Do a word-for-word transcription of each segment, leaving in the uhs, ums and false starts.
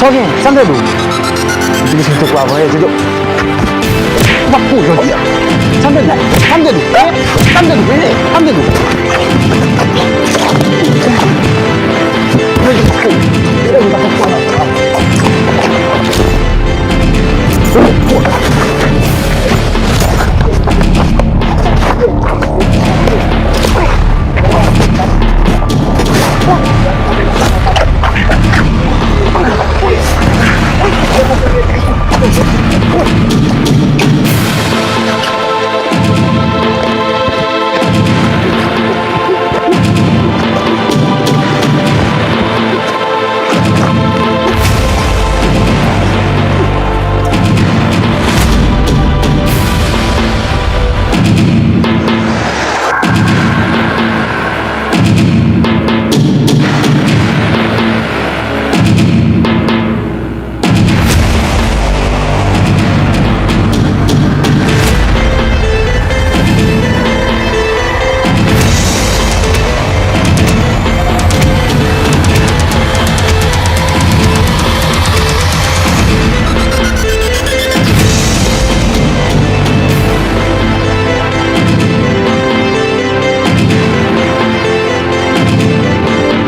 Sa w gen? Sa m te di w? M te bezwen te kwa avan yè, se do. Ou pa pou jodi a. Sa m te di w? Sa m te di w? Sa m te di w? Sa m te di w?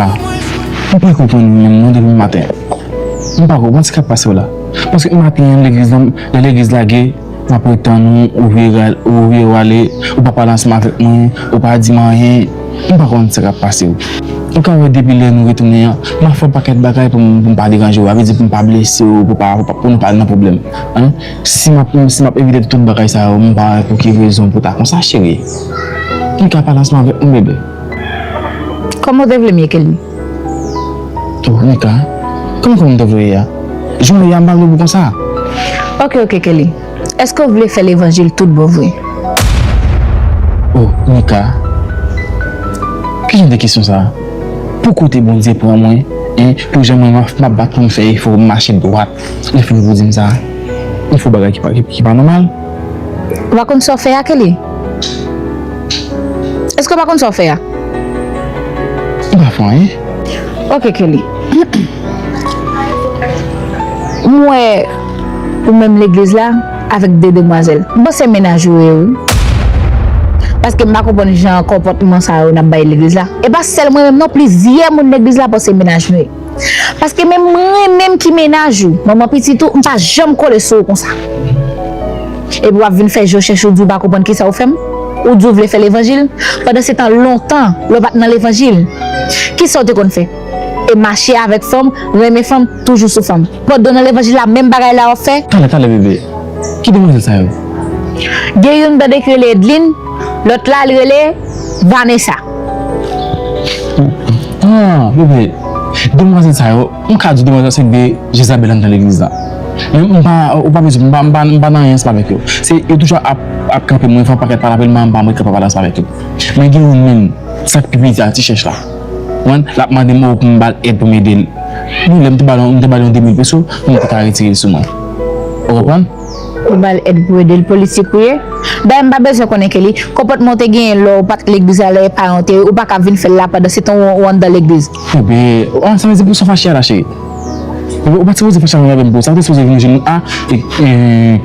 Ah, m pa konprann menm non depi maten. M pa konprann sa k ap pase w la. Paske maten an, legliz lan, lè legliz lage, m ap ret tann ou, ou vire al-, ou vire w ale, ou pa pale ansanm avèk mwen, ou pa di m anyen. M pa konn sa k ap pase w. Ou ka wè depi lè nou retounen an, m ap fè yon pakèt bagay pou m, pou m pa deranje w, sa vle di pou m pa blese w, pou pa, pou pa, pou nou pa nan pwoblèm. Hein? Si m ap, si m ap evite tout bagay sa yo, m pa wè pou ki rezon pou ta konsa, cheri. M ka pale ansanm avèk mwen, bebe. Kòman w te vle m ye, Kelly? Oh, Nika, kòman, kòman m te vle ye a? Jan w ye a, m pa vle pou konsa. Ok, ok, Kelly. Èske w vle fè levanjil tout bon vre? Oh, Nika, ki jan de kesyon sa a? Pou kote Bondye pran mwen, en, pou jan mwen m ap, m ap bat pou m fè efò, pou m mache dwat, lè fini pou di m sa a? M fè yon bagay ki pa, ki, ki pa nòmal. Ou pa konn sa w fè a, Kelly? Èske w pa konn sa w fè a? M pa fè anyen. Ok, Kelly. M wè ou menm legliz la avèk de demwazèl. M panse mennaj ou ye, wi. Paske m pa konprann jan konpòtman sa yo n ap bay legliz la. E pa sèl mwen menm non, plizyè moun legliz la panse mennaj nou ye. Paske menm mwen menm ki mennaj ou, manman pitit ou, m pa janm kole sou ou konsa. Epi w ap vin fè je w chèche, w di w pa konprann kisa w fè m. Ou di w vle fè levanjil. Pandan se tan lontan, lè w pa t nan levanjil, kisa w te konn fè? E mache avèk fanm, renmen fanm, toujou sou fanm. Pandan w nan levanjil la, menm bagay la w ap fè. Talè, talè, bebe. Ki demwazèl sa yo? Gen youn m tande ki rele Edline, lòt la li rele Vanessa. Ah, bebe, demwazèl sa yo, m ka di w demwazèl se de Jezabèl anndan legliz la. Men m pa, ou pa bezwen, m pa, m pa, m pa nan anyen ansanm avèk yo. Se, yo toujou ap, ap kanpe mwen, fè yon pakèt pale avè m, m pa, m pa mwen kanpe pale ansanm avèk yo. Men gen youn menm, sa k pi piti a, ti chèch la. Ou konprann? L ap mande m pou m ba l èd pou m ede l. Bon, lè m te ba l, m te ba l yon de mil peso pou m te ka retire l sou mwen. Ou konprann? Ou ba l èd pou ede l, politik ou ye? Dayè, m pa bezwen konnen, Kelly, konpòtman w te genyen lè w pa t legliz la, lè paran w te ye, ou pa ka vin fè l la pandan se tan w, w anndan legliz. Bebe, ah, sa vle di pou sa w fache a la, cheri? Bebe, ou pa t sipoze fache avè m pou sa, ou te sipoze vin jwenn mwen, ah, e, e,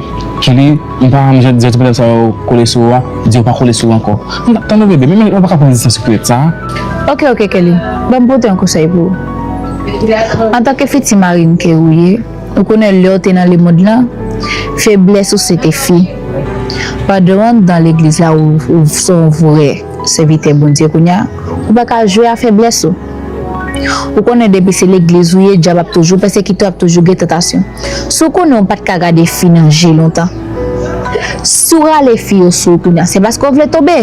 Kelly, m pa renmen jan, jan ti pèp sa yo kole sou ou a, di yo pa kole sou ou ankò. M t ap tann ou, bebe, men, men ou pa ka pran distans ou kreyèt sa a. Ok, ok, Kelly, ban m pote yon konsèy pou ou. Antanke fiti mari m ke ou ye, ou konnen lè w te nan lemonn lan, feblès ou se te fi. Pandan w anndan legliz la, ou, ou se yon vrè sèvitè Bondye kounye a, ou pa ka jwe a feblès ou. Ou konnen depi se legliz ou ye, dyab ap toujou pèsekite w, ap toujou gen tantasyon. Si w konnen w pa t ka gade fi nan je lontan, si w rale fi yo sou ou kounye a, se paske w vle tonbe.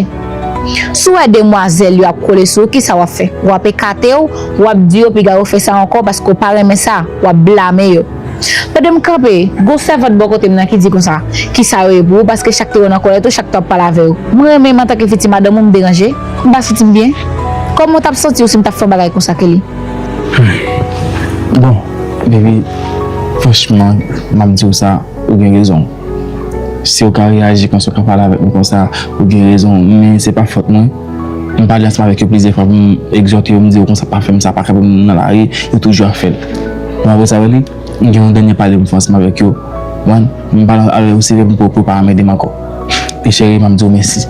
Si w wè demwazèl yo ap kole sou ou, kisa w ap fè? W ap ekate w, w ap di yo piga yo fè sa ankò paske w pa renmen sa, w ap blame yo. Pandan m kanpe, gon sèvant bò kote m nan ki di konsa, kisa yo ye pou ou, paske chak te wè w nan kòlèt ou, chak te ap pale avè yo. Mwen menm antanke fiti madanm ou, m deranje, m pa santi m byen. Kòman w t ap santi w si m t ap fè yon bagay konsa, Kelly? Bon, baby, franchman, m ap di w sa, ou gen rezon. Si w ka reyaji konsa, w ka pale avèk mwen konsa, ou gen rezon, men se pa fòt mwen. M pale ansanm avèk yo plizyè fwa pou m egzòte yo, m di yo konsa pa fè m sa, pa kanpe m nan lari, yo toujou ap fè l. Ou pa vre sa, Welly? M gen yon dènye pale m fè ansanm avèk yo. Wan, m pale avè w sivè pou pou pa anmède m ankò. E cheri, m ap di w mèsi.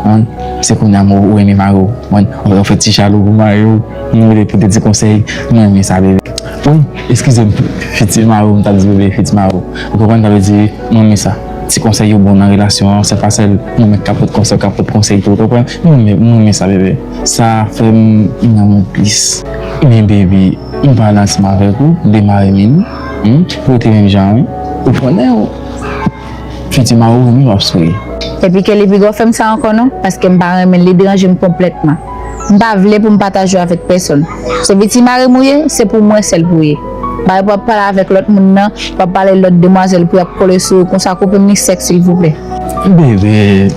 Wan, se kounye a m ou renmen mari w. Wan, ou fè ti jalou pou mari w. M rele pou de ti konsèy. M renmen sa, bebe. Wi, eskize m, fiti mari w, m ta di bebe, fiti mari w. Ou konprann sa vle di, m renmen sa. Ti konsèy yo bon nan relasyon an, se pa sèl mwen menm k ap pot konsèy, k ap pot konsèy tou, ou konprann? M renmen, m renmen sa, bebe. Sa fè m, m nan mwen plis. Men, bebe, m pale ansanm avèk ou, demare men nou, hmm? Rete menm jan, wi. Ou konnen, ou. Fiti mari w, menm w ap souri. Epi Kelly, piga w fè m sa ankò non, paske m pa renmen l, li deranje m konplètman. M pa vle pou m pataje w avèk pèsonn. Se fiti mari m ou ye, se pou mwen sèl pou w ye. Bagay pou w ap pale avèk lòt moun nan, w ap pale lòt demwazèl pou y ap kole sou ou konsa, koupe m li sèk silvouplè. Bebe,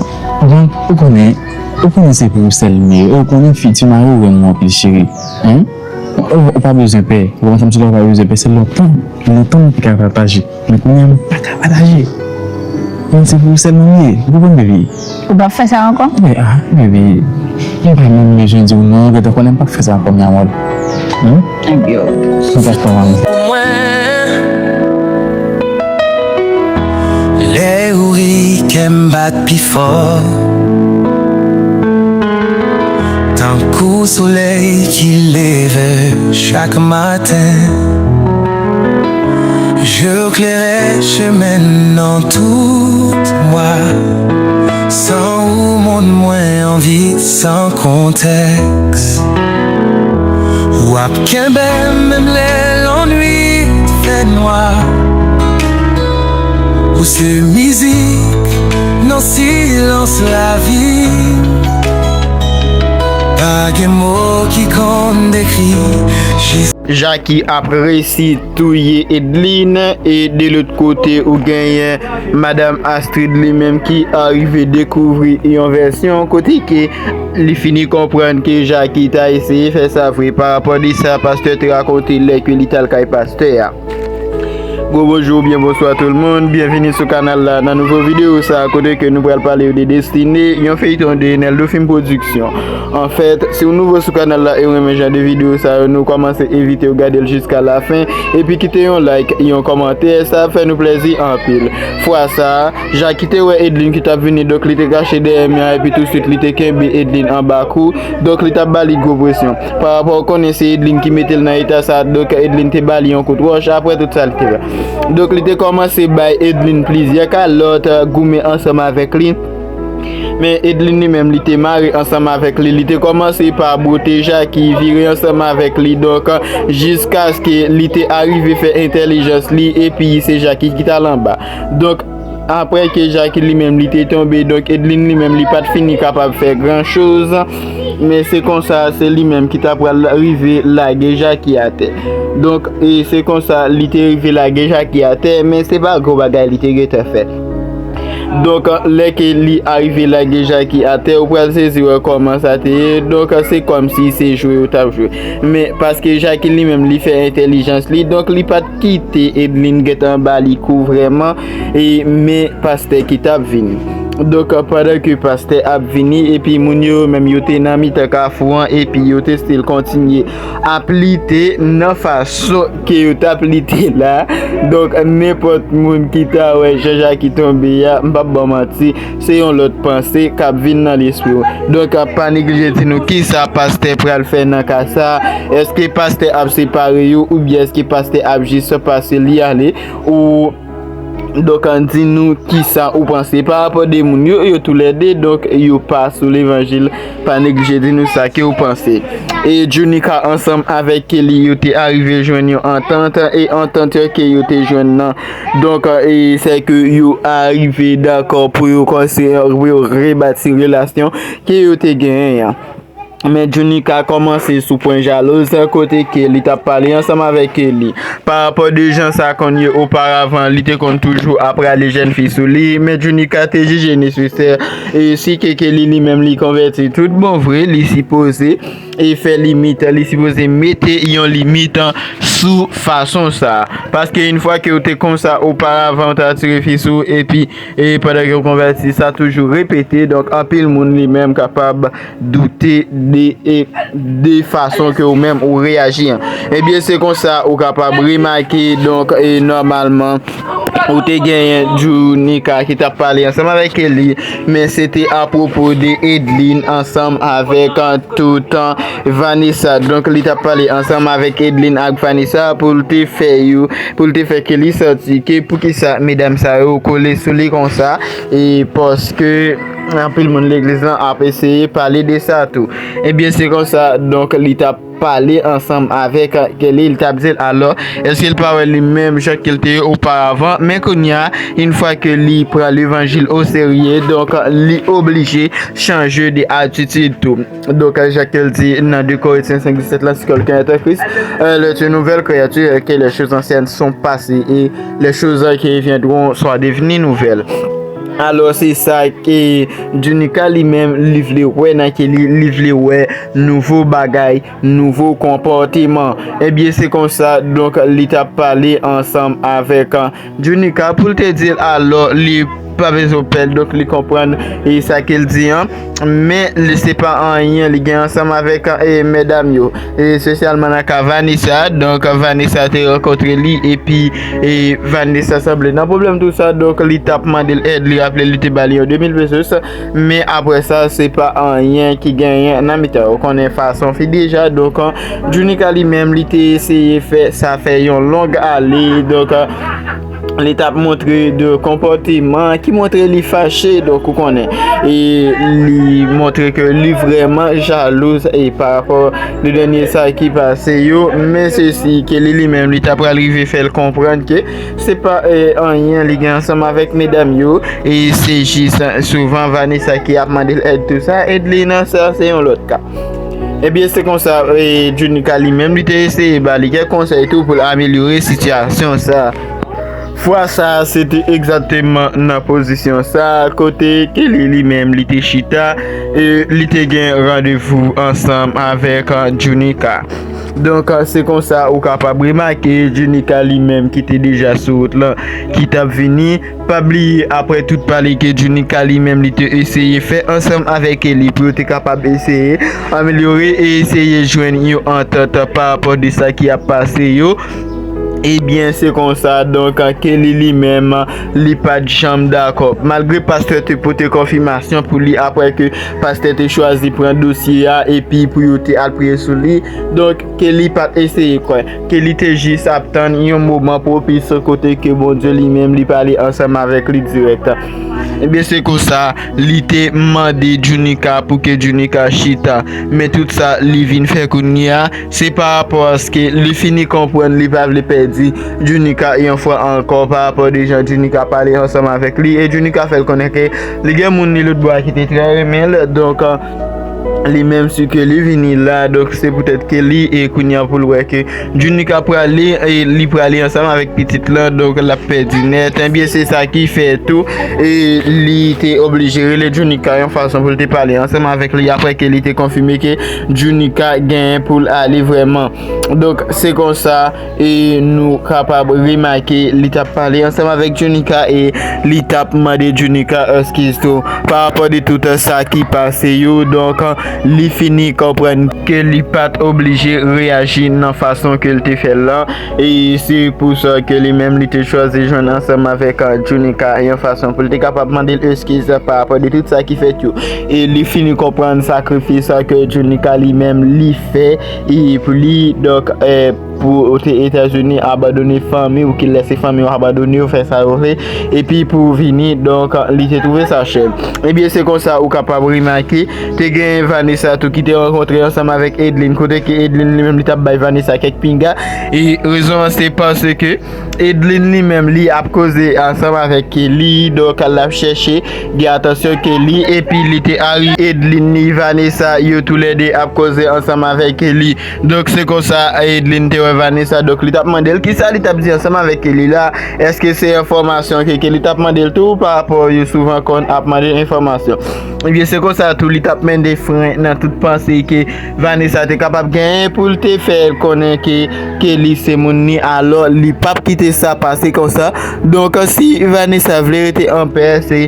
bon, ou konnen, ou konnen se pou ou sèl m ye, ou konnen fiti mari w renmen w anpil cheri, hein? Ou, ou pa bezwen pè, ou konprann sa m di la, ou pa bezwen pè, se lontan, lontan m te ka pataje. Men kounye a m pa ka pataje. Mwen se pou ou sèlman m ye. Ou konprann, baby? Ou p ap fè sa ankò? Men, ah, baby. M pa menm bezwen di w non, ou gentan konnen m p ap fè sa ankò, mi amor. Hmm? Thank you. M p ap fè sa ankò. Pou mwen, lè ou ri, kè m bat pi fò. Tankou solèy ki leve chak maten. Je klere chemen nan tout mwa. San ou, mond mwen an vid san kontèks. W ap kenbe m menm lè lannwit fè nwa. Ou se mizik nan silans lavi. Pa gen mo ki konn dekri. Jackie ap resi touye Edline, e de lòt kote ou genyen Madam Astrid li menm ki arive dekouvri yon vèsyon kote ke li fini konprann ke Jackie ta eseye fè sa vre. Pa rapò de sa pastè te rakonte lè ke li t al kay pastè a. Gwo bonjou oubyen bonswa tout moun, byenvini sou kanal la. Nan nouvo videyo sa kote ke nou pral pale de Destine, yon feyton de Neldo Film Production. Anfèt, si w nouvo sou kanal la e w renmen jan de videyo sa yo, nou kòmanse envite w gade l jiska lafen, epi kite yon like, yon kòmantè, sa ap fè nou plèzi anpil. Fwa sa a, Jackie te wè Edline ki t ap vini, donk li te kache dèyè mi an, epi tousuit li te kenbe Edline anba kou, donk li t ap ba li gwo presyon. Pa rapò ou konnen se Edline ki mete l nan eta sa, donk Edline te ba li yon kout wòch, apre tout sa li te fè. Donk li te kòmanse bay Edline plizyè kalòt, goumen ansanm avèk li. Men Edline li menm, li te mare ansanm avèk li. Li te kòmanse pa bwote Jackie, vire ansanm avèk li. Donk, jiskaske li te arive fè entèlijans li, epi se Jackie ki t al anba. Donk, apre ke Jackie li menm, li te tonbe, donk Edline li menm, li pa t fini kapab fè gran choz. Men se konsa, se li menm ki ta pral rive lage Jackie atè. Donk, e se konsa, li te rive lage Jackie atè, men se pa gwo bagay li te gentan fè. Donk, lè ke li arive lage Jackie atè, ou pral sezi wè kòman sa te ye. Donk, se kòmsi se jwe yo t ap jwe. Men, paske Jackie li menm, li fè entèlijans li, donk li pa t kite Edline gentan ba li kou vrèman, e, men pastè ki t ap vini. Donk, pandan ke pastè ap vini, epi moun yo menm yo te nan mitan kafou an, epi yo te still kontinye ap lite nan fason ke yo t ap lite la. Donk, nenpòt moun ki ta wè jan Jackie tonbe a, m p ap ba w manti, se yon lòt panse k ap vin nan lespri w. Donk, pa neglije di nou kisa pastè pral fè nan ka sa. Èske pastè ap separe yo, oubyen èske pastè ap jis pase li ale? Ou, donk, di nou kisa ou panse pa rapò de moun yo, yo toulède, donk, yo pa sou levanjil. Pa neglije di nou sa ke ou panse. E Junica ansanm avèk Kelly, yo te arive jwenn yon antant, e antant ke yo te jwenn nan, donk, e se ke yo arive dakò pou yo kòmanse, pou yo rebati relasyon ke yo te genyen an. Men Junica kòmanse sou pwen jalouz, kote ke li t ap pale ansanm avèk Kelly. Pa rapò de jan sa konn ye oparavan, li te konn toujou ap rale jèn fi sou li, men Junica te jije nesesè, e si ke Kelly li menm li konvèti tout bon vre, li sipoze e fè limit, li sipoze mete yon limit sou fason sa. Paske yon fwa ke ou te konsa oparavan, ou ta tire fi sou, epi, e pandan ke ou konvèti, sa toujou repete, donk anpil moun li menm kapab doute e, e de fason ke ou menm ou reyaji an. Ebyen, se konsa ou kapab remake, donk, e nòmalman, ou te genyen Junica ki t ap pale ansanm avèk Kelly, men se te apwopo de Edlin ansanm avèk, euh, tout, euh, Vanessa. Donk, li t ap pale ansanm avèk Edlin ak Vanessa pou l te fè yo, pou l te fè Kelly santi ke poukisa medam sa yo kole sou li konsa, e paske anpil moun legliz lan ap eseye pale de sa tou. Ebyen, se konsa, donk, li t ap pale ansanm avèk Kelly, li t ap di l, alò, èske l pa wè li menm jan ke l te ye oparavan? Men kounye a, yon fwa ke li pran levanjil oserye, donk, li oblije chanje de atitid tou. Donk, jan ke l di nan de Korentyen senk disèt la, si quelqu'un est en Christ, euh, il est une nouvelle créature, que les choses anciennes sont passées et les choses qui viendront sont devenues nouvelles. Alò, se sa ke Junica li menm, li vle wè nan Kelly, li vle wè nouvo bagay, nouvo konpòteman. Ebyen, se konsa, donk, li t ap pale ansanm avèk, euh, Junica pou l te di l, alò, li pa bezwen pè l, donk, li konprann e sa ke l di an. Men, li, se pa anyen li gen ansanm avèk, e, medam yo. E espesyalman nan ka Vanessa. Donk, Vanessa te rankontre li, epi, e, Vanessa sanble nan pwoblèm tou sa. Donk, li t ap mande l èd, li raple li te ba li yon de mil pesos. Men apre sa, se pa anyen ki genyen nan mitan yo. Ou konnen fason fi deja. Donk, Junica li menm, li te eseye fè sa fè yon long ale. Donk, li t ap montre de konpòteman ki montre li fache, donk ou konnen. E li montre ke li vrèman jalouz e pa rapò de dènye sa ki pase yo, men se si Kelly li menm, li ta pral rive fè l konprann ke se pa, e, anyen li gen ansanm avèk medam yo, e se jis, e, souvan Vanessa ki ap mande l èd tou sa, Edlin sa se yon lòt ka. Ebyen, se konsa, e, Junica li menm, li te eseye ba li kèk konsèy tou pou l amelyore sitiyasyon sa. Fwa sa a, se te egzakteman nan pozisyon sa a, kote Kelly li menm, li te chita, e li te gen randevou ansanm avèk, e, Junica. Donk, e, se konsa ou kapab remake Junica li menm ki te deja sou wout lan, ki t ap vini. Pa bliye, apre tout pale ke Junica li menm li te eseye fè ansanm avèk Kelly pou yo te kapab eseye amelyore e eseye jwenn yon antant pa rapò de sa ki ap pase yo, ebyen, se konsa, donk, Kelly li menm, li pa t janm dakò. Malgre pastè te pote konfimasyon pou li apre ke pastè te chwazi pran dosye a epi pou yo te al priye sou li, donk, Kelly pa t eseye kwè. Kelly te jis ap tann yon moman pwopis kote ke Bondye li menm li pale ansanm avèk li dirèk. Ebyen, se konsa, li te mande Junica pou ke Junica chita. Men tout sa li vin fè kounye a, se pa rapò aske li fini konprann li pa vle pèdi Junica yon fwa ankò pa rapò de jan Junica pale ansanm avèk li. E Junica fè l konnen ke li gen moun li lòt bò a ki te trè renmen l. Donk, li menm si ke li vini la, donk se poutèt ke li, e kounye a pou l wè ke Junica prale, e li prale ansanm avèk pitit lan, donk l ap pèdi nèt. Ebyen, se sa ki fè tou, e li te oblije rele Junica yon fason pou l te pale ansanm avèk li, apre ke li te konfime ke Junica genyen pou l ale vrèman. Donk, se konsa, e nou kapab remake li t ap pale ansanm avèk Junica e li t ap mande Junica eskiz tou pa rapò de tout sa ki pase yo. Donk, li fini konprann ke li pa t oblije reyaji nan fason ke l te fè l lan. E se pou sa ke li menm li te chwazi jwenn ansanm avèk, e, Junica yon fason pou l te kapab mande l eskiz pa rapò de tout sa ki fèt yo. E li fini konprann sakrifis ke Junica li menm li fè e pou li, donk, e, pou w te Etazini, abandone fanmi w, ki lèse fanmi w abandone w, fè sa yo vle, epi pou w vini, donk, li te twouve sa chè. Ebyen, se konsa ou kapab remake, te gen Vanessa tou ki te rankontre ansanm avèk Edlin, kote ke Edlin li menm li t ap bay Vanessa kèk pinga, e rezon an se paske Edlin li menm li ap koze ansanm avèk Kelly, donk l ap chèche gen atansyon Kelly, epi li te ari Edlin ni Vanessa, yo toulède ap koze ansanm avèk Kelly. Donk, se konsa Edlin te wè Vanessa. Donk, li t ap mande l kisa li t ap di ansanm avèk Kelly la. Èske se enfòmasyon ke Kelly t ap mande l tou pa rapò yo souvan konn ap mande enfòmasyon? Ebyen, se konsa tou li t ap mande fren nan tout panse ke Vanessa te kapab genyen pou l te fè l konnen ke Kelly se moun ni, alò li p ap kite sa pase konsa. Donk, si Vanessa vle rete anpè, se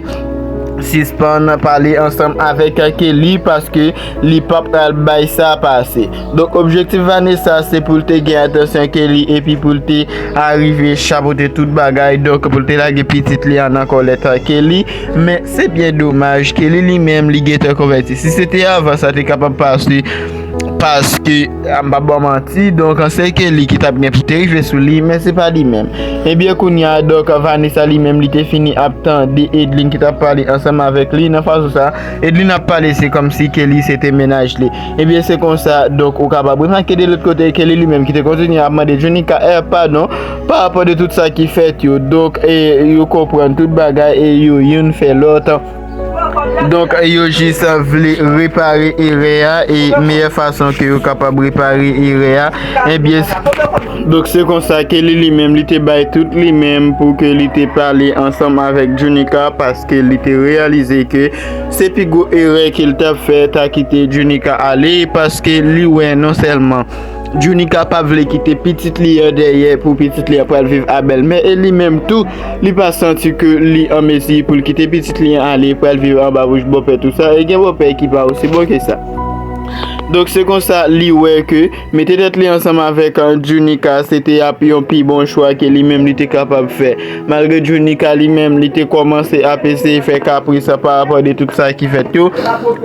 sispann pale ansanm avèk Kelly, paske li pa pral bay sa pase. Donk, objektif Vanessa, se pou l te gen atansyon Kelly epi pou l te arive chapote tout bagay. Donk, pou l te lage pitit li an nan kòlèt Kelly. Men, se byen domaj, Kelly li menm, li gentan konvèti. Si se te avan, sa te kapab pase, paske, a, m p ap ba w manti, donk, se Kelly ki t ap gen pou te rive sou li, men se pa li menm. Ebyen, kounye a, donk, Vanessa li menm, li te fini ap tande Edlin ki t ap pale ansanm avèk li. Nan fason sa, Edlin ap pale, se kòmsi Kelly se te mennaj li. Ebyen, se konsa, donk, ou kapab remake de lòt kote, Kelly li menm ki te kontinye ap mande Junica, eh, padon, pa rapò de tout sa ki fèt yo. Donk, e, yo konprann tout bagay e yo youn fè lòt. Donk, yo jis vle repare erè a, e meyè fason ke yo kapab repare erè a, ebyen, s-, donk, se konsa Kelly li menm, li te bay tout li menm pou ke li te pale ansanm avèk Junica, paske li te reyalize ke se pi gwo erè ke l t ap fè, ta kite Junica ale, paske li wè non sèlman Junica pa vle kite pitit li an dèyè pou pitit li an pral viv a bèlmè, e li menm tou, li pa santi ke li an mezi pou l kite pitit li an ale, pral viv anba bouch bòpè, tou sa, e gen bòpè ki pa osi bon ke sa. Donk, se konsa li wè ke mete tèt li ansanm avèk, uh, Junica, se te ap yon pi bon chwa ke li menm li te kapab fè. Malgre Junica li menm, li te kòmanse ap eseye fè kapris pa rapò de tout sa ki fèt yo,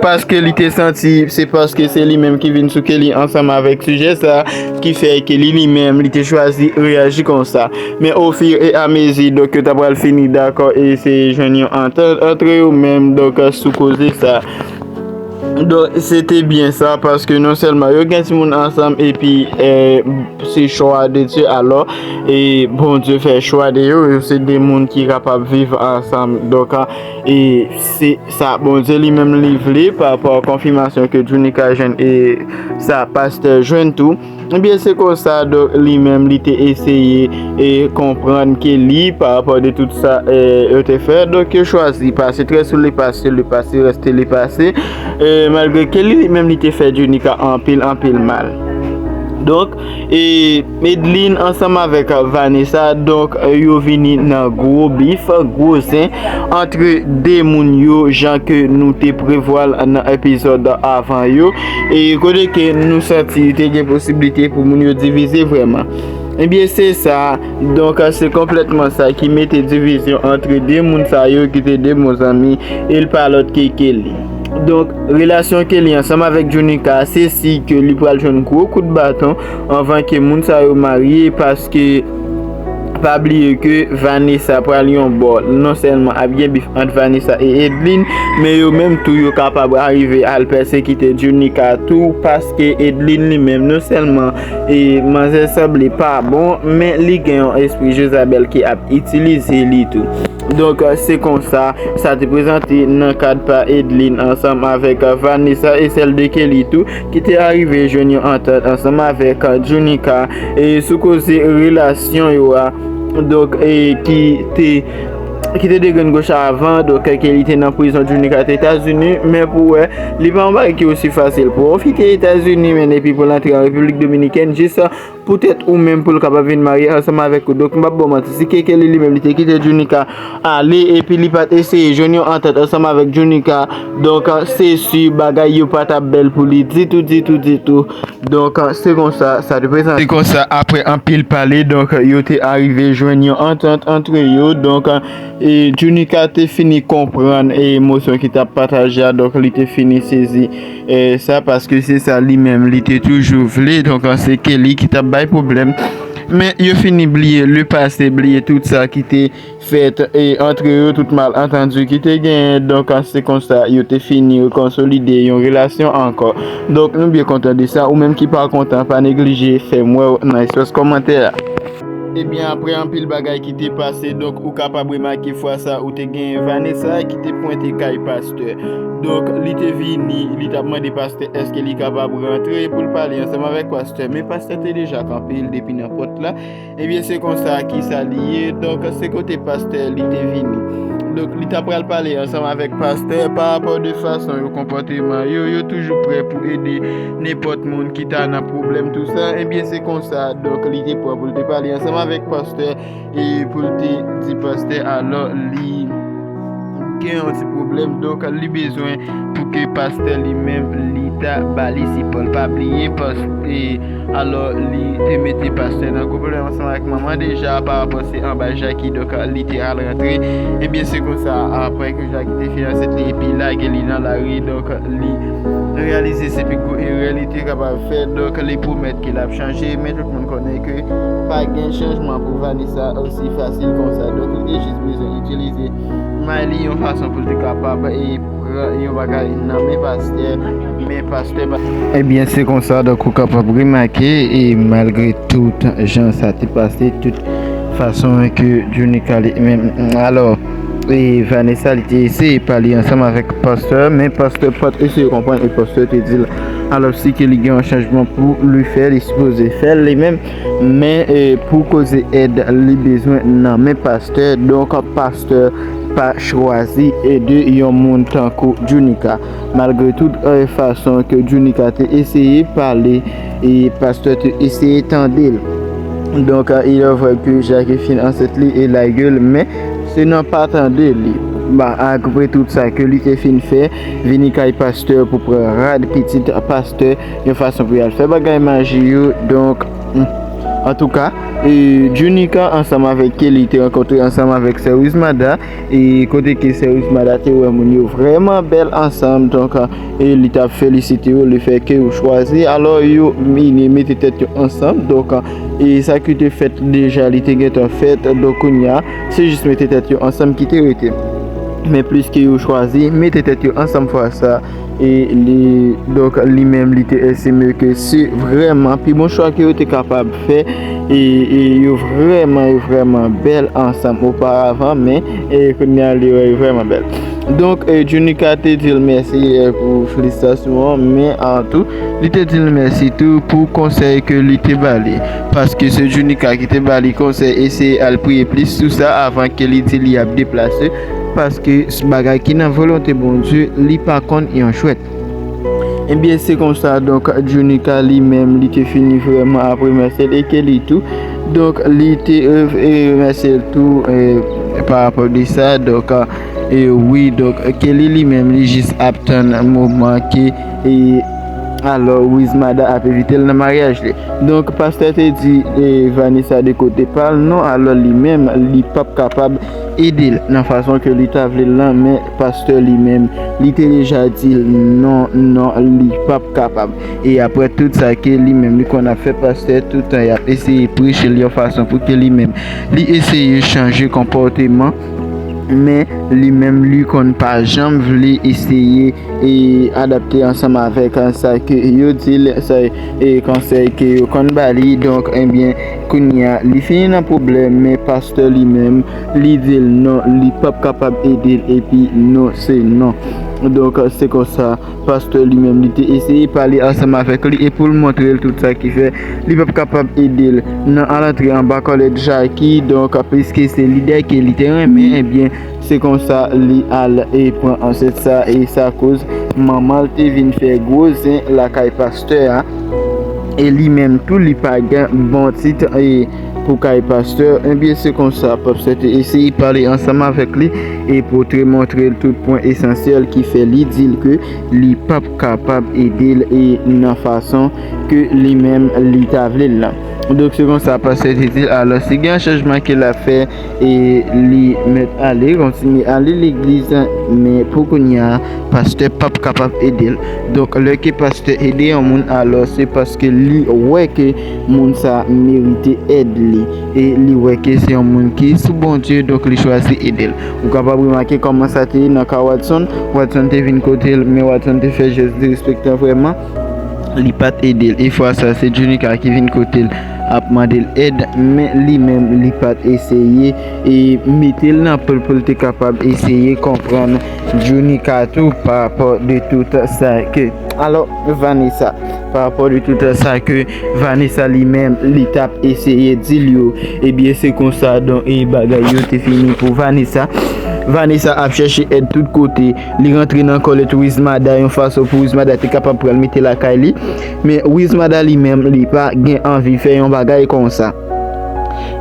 paske li te santi se paske se li menm ki vin sou Kelly ansanm avèk sijè sa ki fè Kelly li menm, li te chwazi reyaji konsa. Men ofirameazi, donk, yo ta pral fini dakò e eseye jwenn yon antant antre yo menm, donk, sou koze sa. Donk, se te byen sa, paske non sèlman yo gen timoun ansanm, epi, eh, se chwa de Dye, alò, e Bondye fè chwa de yo, yo se de moun ki kapab viv ansanm. Donk, e se sa Bondye li menm li vle, pa rapò a konfimasyon ke Junica jwenn e sa pastè jwenn tou. Ebyen, se konsa, donk, li menm, li te eseye e konprann Kelly pa rapò de tout sa, e, yo te fè. Donk, yo chwazi pase trè sou le pase, le pase reste le pase. E, malgre Kelly li menm, li te fè Junica anpil, anpil mal. Donk, e, Edlin ansanm avèk Vanessa, donk, yo vini nan gwo bif, gwo zen antre de moun yo, jan ke nou te prevwa l nan epizòd avan yo. E kote ke nou santi te gen posiblite pou moun yo divize vrèman. Ebyen, se sa. Donk, se konplètman sa ki mete divizyon antre de moun sa yo ki te de bon zanmi, e l pa lòt ke Kelly. Donk, relasyon Kelly ansanm avèk Junica, se si ke li pral jwenn gwo kout baton anvan ke moun sa yo marye, paske pa bliye ke Vanessa pral yon bò. Non sèlman ap gen bif ant Vanessa e Edlin, men yo menm tou yo kapab arive al pèsekite Junica tou, paske Edlin li menm, non sèlman e manzè sanble pa bon, men li gen yon espri Jezabèl ki ap itilize li tou. Donk, se konsa sa te prezante nan kad pa Edlin ansanm avèk Vanessa e sèl de Kelly tou, ki te arive jwenn yon antant ansanm avèk Junica e sou koze relasyon yo a. Donk, e ki te ki te degrenn goch avan, donk, Kelly te nan prizon, Junica te Etazini, men pou wè, li pa yon bagay ki osi fasil pou w kite Etazini, men epi pou l antre an Repiblik Dominikèn, jis poutèt ou menm pou l kapab vin marye ansanm avèk ou. Donk, m p ap ba w manti, si Kelly li menm, li te kite Junica ale, epi li pa t eseye jwenn yon antant ansanm avèk Junica, donk, se si bagay yo pa t ap bèl pou li ditou, ditou, ditou. Donk, se konsa, sa te prezante. Se konsa, apre anpil pale, donk, yo te arive jwenn yon antant antre yo. Donk, e, Junica te fini konprann, e, emosyon ki t ap pataje a. Donk, li te fini sezi, e, sa, paske se sa li menm, li te toujou vle. Donk, se Kelly ki t ap bay pwoblèm. Men, yo fini bliye le pase, bliye tout sa ki te fèt, e, antre yo, tout malantandi ki te genyen. Donk, se konsa yo te fini rekonsolide yon relasyon ankò. Donk, nou byen kontan de sa. Ou menm ki pa kontan, pa neglije fè m wè w nan espas kòmantè a. Ebyen, apre anpil bagay ki te pase, donk, ou kapab remake fwa sa ou te genyen Vanessa ki te pwente kay pastè. Donk, li te vini, li t ap mande pastè èske li kapab rantre pou l pale ansanm avèk pastè. Men pastè te deja kanpe l depi nan pòt la. Ebyen, se konsa ki sa li ye. Donk, se kote pastè li te vini. Donk, li ta pral pale ansanm avèk pastè pa rapò de fason yo, konpòteman yo, yo toujou prè pou ede nenpòt moun ki ta nan pwoblèm, tou sa. Ebyen, se konsa, donk, li te prè pou l te pale ansanm avèk pastè e pou l te di pastè, alò, li Gen yon ti pwoblèm, donk li bezwen pou ke pastè li menm li ta ba li sipò l. Pa bliye, pastè, alò li te mete pastè nan gwo pwoblèm ansanm avèk manman deja pa rapò se anba Jackie, donk li te al rantre. Ebyen, se konsa, apre ke Jackie te fin ansent li epi lage li nan lari, donk li reyalize se pi gwo erè li te kapab fè, donk li pwomèt ke l ap chanje, men tout moun konnen ke pa gen chanjman pou Vanessa osi fasil konsa, donk li te jis bezwen itilize may li yon fason pou l te kapab e pran yon bagay nan men pastè, men pastè pa. Ebyen, se konsa, donk ou kapab remake, e malgre tout jan sa te pase, tout fason ke Junica li menm, alò, e Vanessa li te eseye pale ansanm avèk pastè, men pastè pa t eseye konprann, e pastè te di l, alò, si ke li gen yon chanjman pou li fè, li sipoze fè l li menm, men e, pou koze èd li bezwen nan men pastè, donk pastè pa chwazi ede yon moun tankou Junica. Malgre tout e, fason ke Junica te eseye pale, e pastè te eseye tande l. Donk, e, il est vrai ke Jackie fin ansent li e lage l, men se nan pa tande li. Ba, apre tout sa ke li te fin fè, vini kay pastè pou pran rad pitit pastè, yon fason pou y al fè bagay maji yo. Donk, hmm, antouka, e, Junica ansanm avèk Kelly te rankontre ansanm avèk sè Wismada, e kote ke sè Wismada te wè moun yo vrèman bèl ansanm, donk, e li t ap felisite yo lefètke yo chwazi, alò yo mete tèt yo ansanm, donk, e sa ki te fèt deja, li te gentan fèt, donk kounye a, se jis mete tèt yo ansanm ki te rete. Men pliske yo chwazi mete tèt yo ansanm fwa sa, e li, donk, li menm, li te estime ke se vrèman pi bon chwa ke yo te kapab fè, e, e yo vrèman, yo vrèman bèl ansanm oparavan, men, e kounye a, li wè yo vrèman bèl. Donk, e, Junica te di l mèsi, e, pou felisitasyon an, men an tou, li te di l mèsi tou pou konsèy ke li te ba li. Paske se Junica ki te ba li konsèy, eseye al priye plis sou sa avan ke li di li ap deplase, paske s-, bagay ki nan volonte Bondye, li pa konn yon chwèt. Ebyen, se konsa, donk, Junica li menm, li te fini vrèman ap remèsye l e Kelly tou. Donk, li te, e, e, remèsye l tou, e, pa rapò de sa. Donk, e, wi, donk, Kelly li menm, li jis ap tann moman ke, e, alò, Wismada ap envite l nan maryaj li. Donk, pastè te di, e, Vanessa de kote pa l, non, alò li menm, li p ap kapab ede l nan fason ke li ta vle l lan, men pastè li menm, li te deja di l non, non, li p ap kapab. E apre tout sa ke li menm, li konn ap fè pastè, tout tan y ap eseye preche l yon fason pou ke li menm, li eseye chanje konpòteman, men li menm, li konn pa janm vle eseye e adapte ansanm avèk, a, sa ke yo di l, sa, e konsèy ke yo konn ba li. Donk, ebyen, kounye a, li fini nan pwoblèm, men pastè li menm, li di l non, li p ap kapab ede l, epi non, se non. Donk, se konsa, pastè li menm, li te eseye pale ansanm avèk li, e pou l montre l tout sa ki fè, li p ap kapab ede l nan al antre anba kòlèt Jackie. Donk, piske se lidè ke li te renmen, ebyen, se konsa li al e pran ansent sa, e sa koz manman l te vin fè gwo zen lakay pastè a. E li menm tou, li pa gen bon tit e pou kay pastè. Ebyen, se konsa, pastè te eseye pale ansanm avèk li e pou te montre l tout pwen esansyèl ki fè li di l ke li p ap kapab ede l e nan fason ke li menm li ta vle l lan. Donk, se konsa, pastè te di l, alò, si gen yon chanjman ke l ap fè, e li mèt ale, kontinye ale legliz, men pou kounye a, pastè p ap kapab ede l. Donk, lè ke pastè ede yon moun, alò, se paske li wè ke moun sa merite èd li. E li wè ke se yon moun ki sou Bondye, donk li chwazi ede l. Ou kapab remake kòman sa te ye nan ka Watson. Watson te vin kote l, men Watson te fè jès derespektan vrèman. Li pa t ede l. E fwa sa, se Junica ki vin kote l ap mande l èd, men li menm, li pa t eseye e mete l nan pòl pou l te kapab eseye konprann Junica tou pa rapò de tout sa ke, alò, Vanessa, pa rapò de tout sa ke Vanessa li menm, li t ap eseye di l yo, ebyen, se konsa, donk, e bagay yo te fini pou Vanessa. Vanessa ap chèche èd tout kote. Li rantre nan kòlèt Wismada yon fason pou Wismada te kapab pral mete lakay li. Men Wismada li menm, li pa gen anvi fè yon bagay konsa.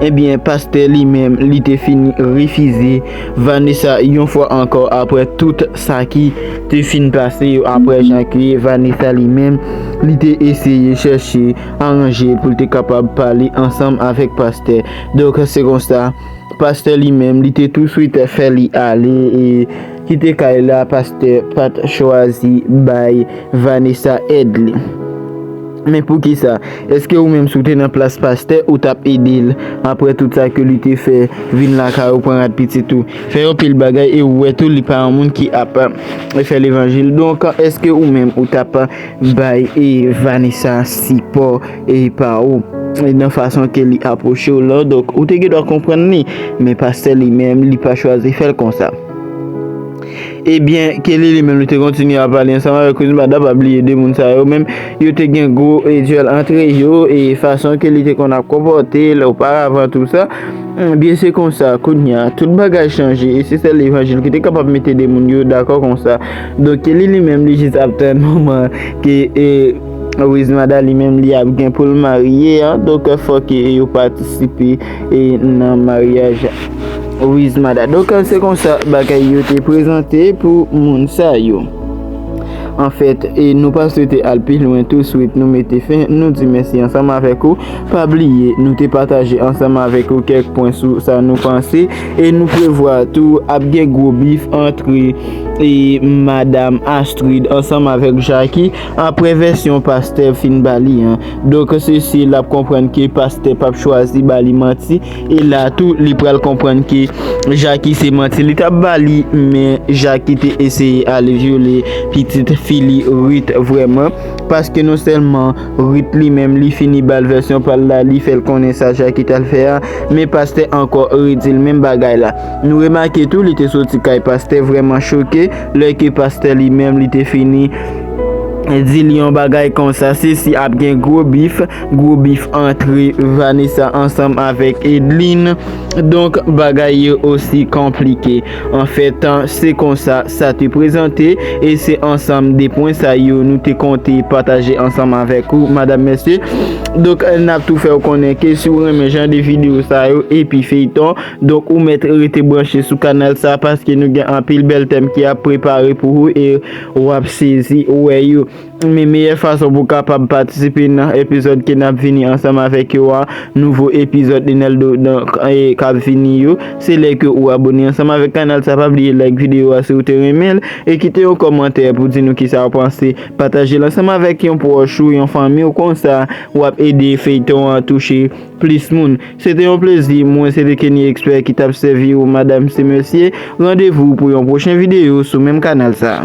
Ebyen, pastè li menm, li te fini refize Vanessa yon fwa ankò, apre tout sa ki te fin pase yo, apre jan ke Vanessa li menm, li te eseye chèche aranje pou l te kapab pale ansanm avèk pastè. Donk, se konsa, pastè li menm, li te touswit fè li ale, e kite kay la, pastè pa t chwazi bay Vanessa èd li. Men poukisa? Èske ou menm, si w te nan plas pastè, ou t ap ede l apre tout sa ke li te fè, vin lakay ou, pran rad pitit ou, fè yon pil bagay, e ou wè tou li pa yon moun ki ap, e, fè levanjil? Donk, èske ou menm, ou t ap bay, e, Vanessa sipò, e, pa ou, e, nan fason ke li apwoche w lan? Donk, ou te gen dwa konprann li, men pastè li menm, li pa chwazi fè l konsa. Ebyen, Kelly li menm, li te kontinye ap pale ansanm avèk Wismada. Pa bliye de moun sa yo menm, yo te gen gwo, e, dyèl antre yo, e fason ke li te konn ap konpòte l oparavan, tou sa. Ebyen, se konsa, kounye a, tout bagay chanje, e se sèl levanjil ki te kapab mete de moun yo dakò konsa. Donk, Kelly li menm, li jis ap tann moman ke, e, Wismada li menm, li ap gen pou l marye a. Donk, fòk, e, yo patisipe, e, nan maryaj Wismada. Donk, se konsa bagay yo te prezante pou moun sa yo. Anfèt, e nou pa swete al pi lwen, touswit nou mete fen, nou di mèsi ansanm avèk ou. Pa bliye, nou te pataje ansanm avèk ou kèk pwen sou sa nou panse, e nou prevwa tou ap gen gwo bif antre, e, Madam Astrid ansanm avèk Jackie, apre vèsyon pastè fin ba li an. Donk, se si l ap konprann ke pastè p ap chwazi ba li manti, e la tou, li pral konprann ke Jackie se manti li t ap ba li, men Jackie te eseye al vyole pitit fi li Ruth vrèman, paske non sèlman Ruth li menm, li fini ba l vèsyon pa l la, li fè l konnen sa Jackie t al fè a, men pastè ankò redi l menm bagay la. Nou remake tou, li te soti kay pastè vrèman choke, lè ke pastè li menm, li te fini di l yon bagay konsa, se si ap gen gwo bif, gwo bif antre Vanessa ansanm avèk Edline. Donk, bagay yo osi konplike. Anfèt, se konsa sa te prezante, e se ansanm de pwen sa yo nou te konte pataje ansanm avèk ou, madam, mesye. Donk, n ap tou fè w konnen ke si w renmen jan de videyo sa yo epi feyton, donk ou mèt rete branche sou kanal sa, paske nou gen anpil bèl tèm ki ap prepare pou ou, e w ap sezi wè yo. Men meyè fason pou w kapab patisipe nan epizòd ke n ap vini ansanm avèk yo a, nouvo epizòd Eneldo nan, e, k ap vini yo, se lè ke ou abone ansanm avèk kanal sa. Pa bliye like videyo a si w te renmen l, e kite yon kòmantè pou di nou kisa w panse. Pataje l ansanm avèk yon pwòch ou, yon fanmi w, konsa w ap ede feyton an touche plis moun. Se te yon plezi, mwen se te Kenny Expert ki t ap sèvi ou, madam e mesye. Randevou pou yon pwochen videyo sou menm kanal sa.